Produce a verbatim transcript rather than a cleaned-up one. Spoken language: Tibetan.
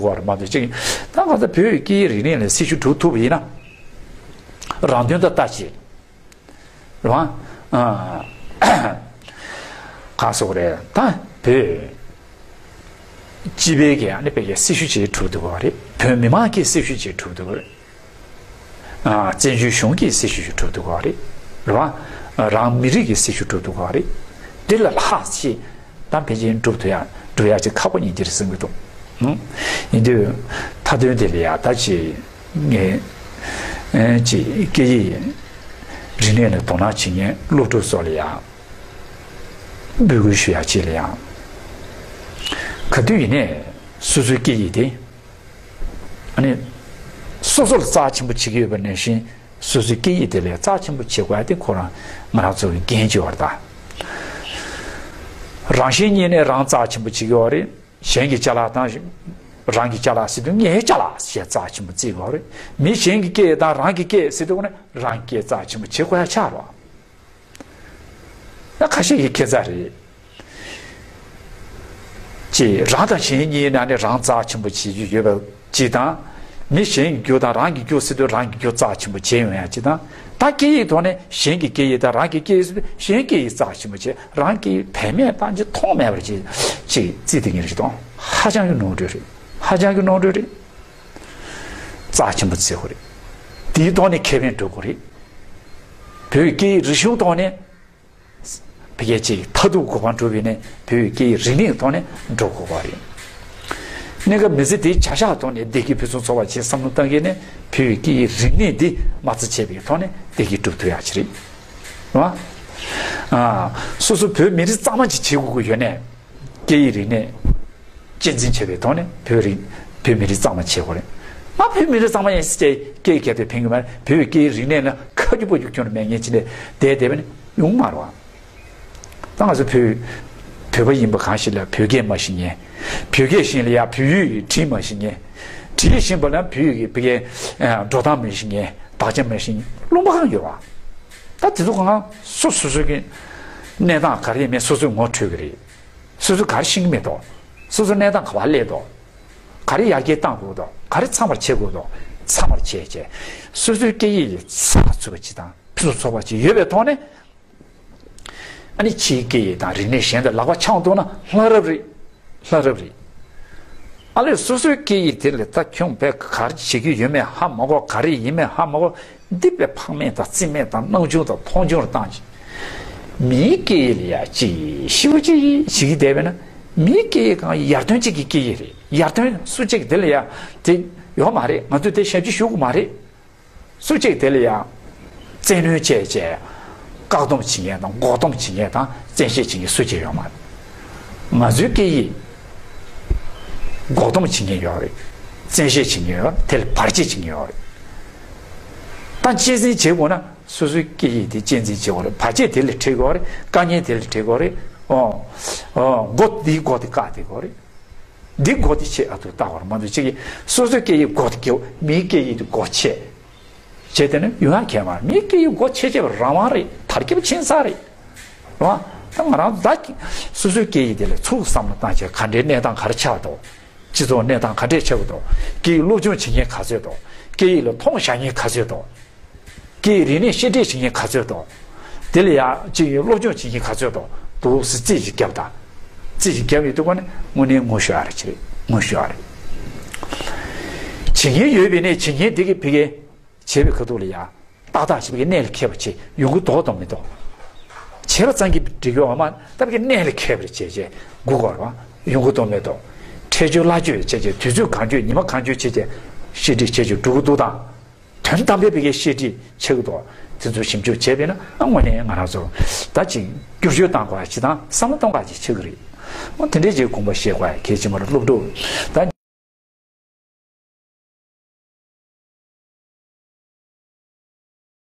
བར་མ་གཏོགས་ཅིག་ད་ག་ས་བོད་ཀྱི་སྐད་ཡིག་རིག་གནས་ལ་སྲི་ཞུ་སྒྲུབ་ཐུབ་པ་ཡིན་ན། རང་དོན་དང་ལྟ་ཅེས། རེད་བ། ཨ། ག་སོགས་རེད་ད་བོད་སྤྱི་པའི་གི་ཨ་ནི་བོད་ཀྱི་སྲི་ཞུ་ཅིག་སྒྲུབ་ཐུབ་པ་རེད། བོད་མི་མང་གི་སྲི་ཞུ་ཅིག་སྒྲུབ་ཐུབ་པ་རེད། ཨ། བཙན་བྱོལ་གཞུང་གི་སྲི་ཞུ་ཞིག་སྒྲུབ་ཐུབ་པ་རེད། རེད་བ། རང་མི་རིགས་ཀྱི་སྲི་ཞུ་སྒྲུབ་ཐུབ་པ་རེད། དེ་ལས་ལྷག་ཅིག་ད་ཕལ་ཆེར་སྒྲུབ་ཐུབ་ཡ་སྒྲུབ་ཡ་ཅིག་ཁག་པོ་ཡིན་གྱི་རེད་བསམ་གྱི་འདུག་ཨང་། ཡིན་དུས་མཐའ་དོན་དེ་ལ་ཡ་ད་ཅིག་ངས་ཨེ་ཅིག་སྐད་ཡིག་རིག་གནས་ལ་དོ་སྣང་བྱེད་མཁན་སློབ་ཕྲུག་ཚོ་ལ་ཡ་འབོད་སྐུལ་ཞུ་ཡ་ཅིག་ལ་ཡ། ག་དུས་ཡིན་ནའི་སོ་སོའི་སྐད་ཡིག་དེ་ཨ་ནི་སོ་སོ་ལ་རྩ་ཆེན་པོ་བྱེད་ཀྱི་ཡོད་པ་ནང་བཞིན། སོ་སོའི་སྐད་ཡིག་དེ་ལས་རྩ་ཆེན་པོ་བྱེད་དགོས་ཡ་དེ་ཁོ་རང་ང་རང་ཚོ་གི་འགན་ཅིག་ཡོད་རེད་ད། རང་བཞིན་ཉིད་ནས་རང་རྩ་ཆེན་པོ་བྱེད་ཀྱི་ཡོད་རེད། གཞན་གྱི་ཅ་ལག་དང་། རང་གི་ཅ་ལག་ཟེར་དུས་ངའི་ཅ་ལག་ཞེས་རྩ་ཆེན་པོ་བརྩི་དགོས་རེད། མི་གཞན་གྱི་སྐད་དང་རང་གི་སྐད་ཟེར་དུས་ནི་རང་སྐད་རྩ་ཆེན་པོ་བྱེད་དགོས་ཡ་ཆགས་རེད། ཡང་ཁ་ཤས་ཀྱིས་ཁྱད་མཚར་རེད། ཅེས་རང་དང་གཞན་གཉིས་ནང་ནས་རང་རྩ་ཆེན་པོ་བྱེད་རྒྱུ་ཡོད་པ་ཅིག་དང་། མི་གཞན་གྱི་རྒྱུ་དང་རང་གི་རྒྱུ་ཟེར་དུས་རང་གི་རྒྱུ་རྩ་ཆེན་པོ་བྱེད་ཡོང་ཡ་ཅིག་དང་། ད་སྐད་ཡིག་ཐོག་ནས་གཞན་གྱི་སྐད་ཡིག་དང་རང་གི་སྐད་ཡིག་ཟེར་དུས་གཞན་སྐད་ཡིག་རྩ་ཆེན་པོ་བྱེད། རང་སྐད་ཡིག་བེད་མེད་བཏང་ཅིག་མཐོང་མེད་པར་ཅིག་ཅིག་བརྩི་དེ་ངེས་ཅིག་དང་། ཧ་ཅང་གི་ནོར་འཁྲུལ་རེད། ཧ་ཅང་གི་ནོར་འཁྲུལ་རེད། རྩ་ཆེན་པོ་བརྩི་དགོས་རེད། དེའི་ཐོག་ནས་ཁེ་ཕན་སྒྲུབ་དགོས་རེད། བོད་ཀྱི་སྐད་ཡིག་རིག་གཞུང་ཐོག་ནས། ཕ་གི་ཅིག་མཐར་ཐུག་གོ་འཕང་སྒྲུབ་པའི་ནས་བོད་ཀྱི་རིག་གནས་ཐོག་ནས་འགྲོ་དགོས་པ་རེད། གནས་སྐབས་མི་ཚེ་དེའི་བྱ་གཞག་ཐོག་ནས་བདེ་སྐྱིད་ཕུན་སུམ་ཚོགས་པ་ཆེད་བསམ་བློ་བཏང་གིན་ནས་བོད་ཀྱི་རིག་གནས་འདི་མ་རྩ་བྱས་པའི་ཐོག་ནས་བདེ་སྐྱིད་སྒྲུབ་ཐུབ་ཡག་ཅིག་རེད། རེད་བ། ཨ། སོ་སོ་བོད་མི་རིགས་གཙང་མ་ཅིག་བྱེད་དགོས་ཀྱི་ཡོད་ནས་སྐད་ཡིག་རིག་གནས། གཅེས་འཛིན་བྱས་པའི་ཐོག་ནས་བོད་རིགས་བོད་མི་རིགས་གཙང་མ་བྱེད་དགོས་རེད། ང་བོད་མི་རིགས་གཙང་མ་ཡིན་ཟེར་སྐད་རྒྱབ་དེ་ཕན་གྱི་མ་རེད། བོད་སྐད་རིག་གནས་ལ་ཁ་རྒྱུ་པོ་རྒྱུ་ཁྱོན་ནས་མེད་མཁན་ཅིག་ལས་བསྡད་བསྡད་པ་ནི་ཡོང་མ་རེད་བ། ད་ང་ཚོ་བོད་བོད་པ་ཡིན་པ་གང་ཞིག་ལ་བོད་སྐད་མ་ཤེས་མཁན། བོད་སྐད་ཤེས་ལ་ཡ་བོད་ཡིག་བྲིས་མ་ཤེས་མཁན། བྲིས་ཤེས་པ་ལ་བོད་ཡིག་གི་བོད་སྐད་འགྲོ་སྟངས་མ་ཤེས་མཁན། དག་ཆ་མ་ཤེས་མཁན་རླུང་པ་གང་ཡོད་བ། ད་དེ་ཚོ་གང་སོ་སོ་སོ་གི་གནས་སྟངས་ག་རེ་ཡིན་མིན་སོ་སོས་ངོ་འཕྲོད་ཀྱི་རེད། སོ་སོ་ག་རེ་ཤེས་ཀྱི་མེད་དོ། སོ་སོ་གནས་སྟངས་ག་པར་སླེབས་དོ། ག་རེ་ཡར་རྒྱས་གཏང་དགོས་དོ། ག་རེ་ཚང་བར་བྱེད་དགོས་དོ། ཚང་བར་བྱས་བྱས། སོ་སོའི་སྐད་ཡིག་ལ་ཚགས་ཚུད་པ་ཅིག་དང་ཕུན་སུམ་ཚོགས་པ་ཅིག་ཡོད་པའི་ཐོག་ནས། ཨ་ནི་ཕྱིའི་སྐད་ཡིག་དང་རིག་གནས་གཞན་དང་ལག་པ་འཆང་ཐུབ་ན་ལྷ་རབ་རེད། ལྷ་རབ་རེད། ཨ་ལས་སོ་སོའི་སྐད་ཡིག་དེ་ལ་ད་ཁྱོད་བས་ག་རེ་བྱེད་ཀྱི་ཡོད་མེད་ཧ་མ་གོ། ག་རེ་ཡིན་མེད་ཧ་མ་གོ། འདི་དཔེ་ཕངས་མེད་དང་བརྩི་མེད་དང་སྣང་ཆུང་དང་མཐོང་ཆུང་རུ་བཏང་ཞིང་། མིའི་སྐད་ཡིག་ལ་ཡ་ཅིག་ཞིབ་ཅིག་བྱེད་ཀྱི་བསྡད་པས་ན་མིའི་སྐད་ཡིག་གང་ཡར་ཐོན་ཅིག་གི་སྐད་ཡིག་རེད། ཡར་ཐོན་སུ་གཅིག་དེ་ལ་ཡ་དེ་ཡོད་མ་རེད། ང་ཚོས་དེ་ཞབས་ཕྱི་ཞུ་དགོས་མ་རེད། སུ་གཅིག་དེ་ལ་ཡ་བཙན་གནོན་བྱས་བྱས་བཀག་སྡོམ་བྱེད་མཁན་དང་འགོག་སྡོམ་བྱེད་མཁན་དང་བཙན་ཤེད་བྱེད་མཁན་སུ་གཅིག་ཡོད་མ་རེད། ང་ཚོའི་སྐད་ཡིག་འགོག་སྡོམ་བྱེད་མཁན་ཡོད་རེད། བཙན་ཤེད་བྱེད་མཁན་ཡོད་རེད། དེ་ལ་བར་ཆད་བྱེད་མཁན་ཡོད་རེད། ད་གཅེས་འཛིན་བྱེད་དགོས་ན་སོ་སོའི་སྐད་ཡིག་དེ་གཅེས་འཛིན་བྱེད་དགོས་རེད། བར་ཆད་དེ་ལ་འཕྲད་དགོས་རེད། དཀའ་ངལ་དེ་ལ་འཕྲད་དགོས་རེད། ཨོ། ཨོ། མགོ་འདིའི་མགོ་དེ་བཀག་བསྡད་དགོས་རེད། འདི་མགོ་དེ་ཆེ་ཨ་ཐུ་ལྟ་བར་མ་འདུག་ཅིག་གིས་སོ་སོའི་སྐད་ཡིག་མགོ་དེ་རྒྱབ། མིའི་སྐད་ཡིག་དེ་མགོ་ཆེ། བྱས་དེ་ནི་ཡོང་ཡ་གལ་མ་རེད། མིའི་སྐད་ཡིག་མགོ་ཆེ་ཆེ་བ་རང་དབང་རེད། དར་ཁྱབ་ཕྱིན་ས་རེད། རེད་བ། ད་ང་རང་ད་སོ་སོའི་སྐད་ཡིག་དེ་ལ་ཚུར་བསམ་བློ་བཏང་བྱས་ག་འདྲའི་གནས་སྟངས་ག་རེ་ཆགས་འདུག་སྤྱི་ཚོགས་གནས་སྟངས་ག་འདྲས་ཆགས་ཀྱི་འདུག་སྐད་ཡིག་སློབ་སྦྱོང་བྱེད་མཁན་ག་ཚོད་འདུག་སྐད་ཡིག་ལ་མཐོང་བཞག་མཁན་ག་ཚོད་འདུག་སྐད་ཡིག་རིག་གནས་བཤད་ཁྲིད་བྱེད་མཁན་ག་ཚོད་འདུག་དེ་ལ་ཡ་ཅིག་སློབ་སྦྱོང་བྱེད་མཁན་ག་ཚོད་འདུག་འདུག་སེ་རྩིས་ཅིག་བརྒྱབ་དང་། རྩིས་ཅིག་བརྒྱབ་ཡོད་དུས་ཀ་ནས་དངོས་གནས་ངོ་ཤེས་ཨ་རེ་ཅིག་རེད། ངོ་ཤེས་ཨ་རེ་བྱེད་མཁན་ཡོད་པའི་ནས་བྱེད་མཁན་དེ་གི་ཕི་གེ་བྱེད་པའི་ཁ་ཐུག་ལ་ཡ་ཏག་ཏག་བྱེད་པའི་གནས་ལ་འཁེལ་བ་བྱེད་ཡོང་གི་འདུག་དང་མི་འདུག་བྱེད་པ་ཙམ་གྱིས་འགྲིག་གི་ཡོད་མ་ད་ཕི་གེ་གནས་ལ་འཁེལ་བ་བྱེད་བྱེད་སྒུག་དགོས་རེད་བ། ཡོང་གི་འདུག་མི་འདུག་འཕྲལ་བརྗོད་སླ་བརྗོད་བྱེད་བྱེད་དུས་ཚོད་གང་བརྗོད་ཉི་མ་གང་བརྗོད་བྱེད་བྱེད་བཤད་ཁྲིད་བྱེད་བྱེད་འགྲོ་གི་འདུག་དང་། དོན་དམ་པའི་བི་གའི་བཤད་ཁྲིད་ཆགས་ཀྱི་འདུག་དེ་ཚོ་ཞིབ་འཇུག་བྱས་པས་ན་ཨ་དངོས་གནས་ང་རང་ཚོ་ད་ཅིག་བསྒྱུར་བཅོས་བཏང་དགོས་ཡ་ཅིག་དང་བསམ་བློ་གཏོང་དགོས་ཡ་ཅིག་ཆགས་ཀྱི་རེད། འོ་དེ་འདྲའི་ཅིག་དགོངས་པ་བཞེས་དགོས་ཡ་གལ་ཆེན་པོ་རེད། སློབ་ཕྲུག་ད་